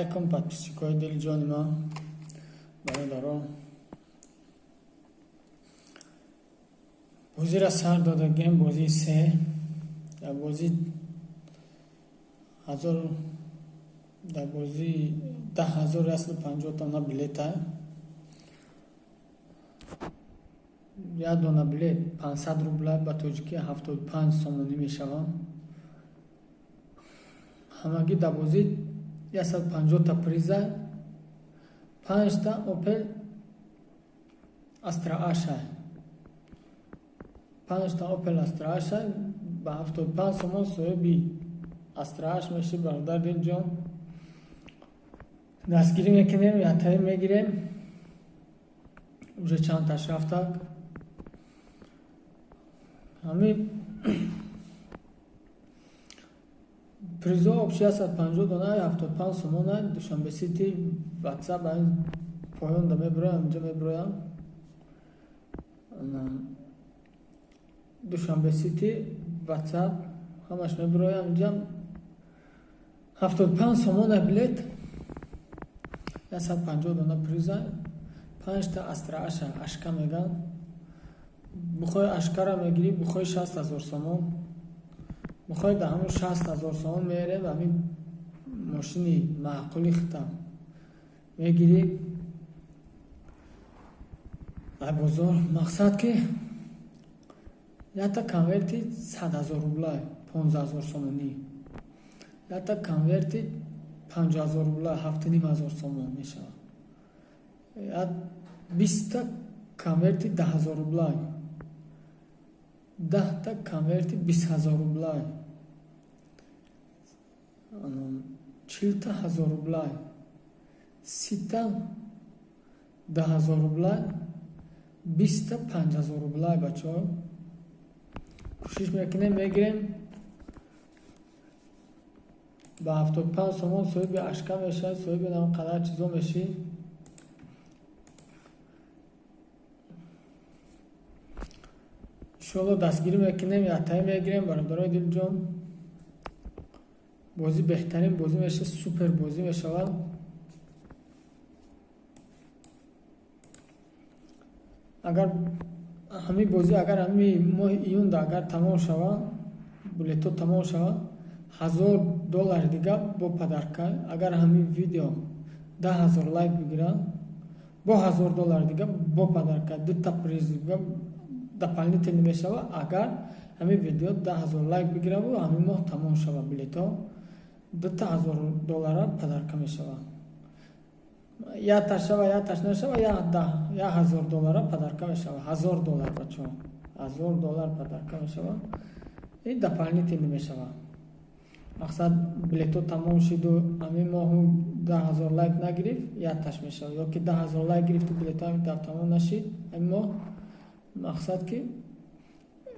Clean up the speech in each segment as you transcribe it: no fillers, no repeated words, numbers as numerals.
Алайкум, подписчикои дилҷони ман, бародаро. Бозиро сар додагем, бозии се. Дар бозӣ ҳазор, дар бозии 10 150 дона билета. Як дона билет 500 рубла, ба тоҷикӣ 75 сомонӣ мешавад. Ҳамагӣ дар бозӣ 150та приза, панҷта Опел Астра Аша, панҷта Опел Астра Аша. Ба 75 сомон соҳиби Астра Аш мешӣ, бародар дилҷон. Дастгирӣ мекунем, ятаи мегирем. Уже чандташ рафтак. Ҳами призо общий 150 дона, 75 сомона. Душанбе Сити, Ватсап поёнда мебироям, инҷа мебироям. Душанбе Сити, Ватсап, ҳамаш мебироям инҷа. 75 сомона билет, 150 дона приза, панҷта Астра Аша, ашка меган. Бухои ашкара мегирӣ, бухои 60 000 сомон, бухои да ҳамун 60 000 сомон меерем, ҳамин мошини маъқули хитам мегирӣ ай бозор. Мақсад ки якта конверти 100 000 рубла, 15 000 сомонӣ, якта конверти 50 000 рубла, 7500 сомон мешавад, 20-та конверти 10 000 рубла, 10-та конверти 20 000 рубла, 40-та ҳазор рубла, 30-та 10 000 рубла, 20-та 5000 рубла. Бачаҳо, кӯшиш мекунем, мегирем. Ба 75 сомон соҳиби ашка мешавад, соҳиби нам қадар чизо мешӣ. Иншоалло, дастгирӣ мекунем, ятаи мегирем, бародарои дилҷон. Бозӣ беҳтарин бозӣ мешавад, супер бозӣ мешавад. Агар ҳамин бозӣ, агар ҳамин моҳи июнда агар тамом шавад, билетҳо тамом шавад, 1000 доллари дига бо подарка. Агар ҳамин видео 10 000 лайк бигирад, бо 1000 доллари дига бо подарка, дута приз дига дополнительно мешавад. Агар ҳамин видео 10 000 лайк бигираву ҳамин моҳ тамом шавад билетҳо, дута ҳазор доллара подарка мешавад. Якташ шава, якташ нашава, як ҳазор доллара подарка мешавад. 1000 доллар, бачаҳо, 1000 доллар подарка мешавад. Ин дополнительно мешавад. Мақсад, билетҳо тамом шиду ҳамин моҳу 10 000 лайк нагирифт, якташ мешавад, ё ки 10 000 лайк гирифту билетҳо ҳамин тараф тамом нашид ҳамин моҳ, мақсад ки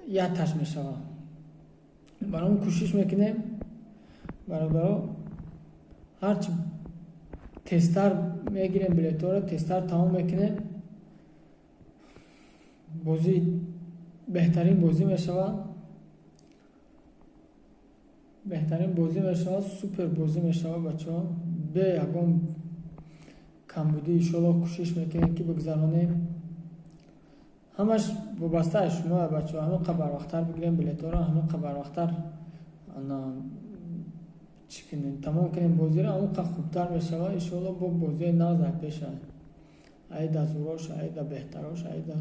якташ мешавад. Барои он кӯшиш мекунем, бародаро, ҳарчи тезтар мегирем билетҳоро, тезтар тамом мекунем. Бозӣ беҳтарин бозӣ мешавад, беҳтарин бозӣ мешавад, супер бозӣ мешавад, бачаҳо, бе ягон камбудӣ. Иншоалло, кӯшиш мекунем ки бигзаронем. Ҳамаш вобаста аз шумо, бачаҳо. Ҳамин қа барвақттар бигирем билетҳоро, ҳамин қа барвақттар чӣ кунем, тамом кунем бозиро, ҳамон қа хубтар мешавад. Иншоалло, бо бозиҳои нағз ай пеша, айда зурош, айда беҳтарош, айда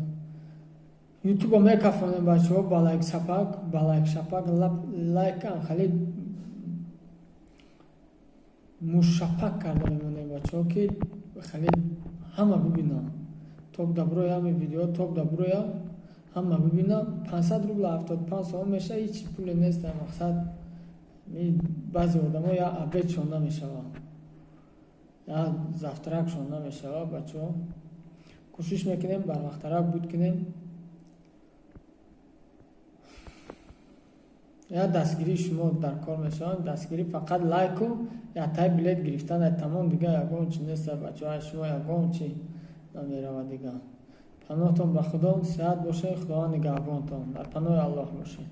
ютубо мекафонем, бачаҳо, ба лайк шапак, ба лайк шапак, лайкам хеле мушапак карда мемонем, бачаҳо, ки хеле ҳама бибинанд. Топ даброя ҳами видео, топ даброя ҳама бибинанд. 500 рубла, 75 сомон мешавад, ҳеҷ пуле нест. Мақсад, баъзе одамо я обедшон намешавад, я завтракшон намешавад. Бачаҳо, кӯшиш мекунем, барвақттарак буд кунем. Я дастгирии шумо дар кор мешавад. Дастгирӣ фақат лайку ятаи билет гирифтан, тамом, дига ягон чи нест, бачаҳо. Шумо ягон чи намеравад дига. Паноҳтон ба Худо, сиҳат бошед, Худованд нигаҳбонтон, дар паноҳи Аллоҳ бошед.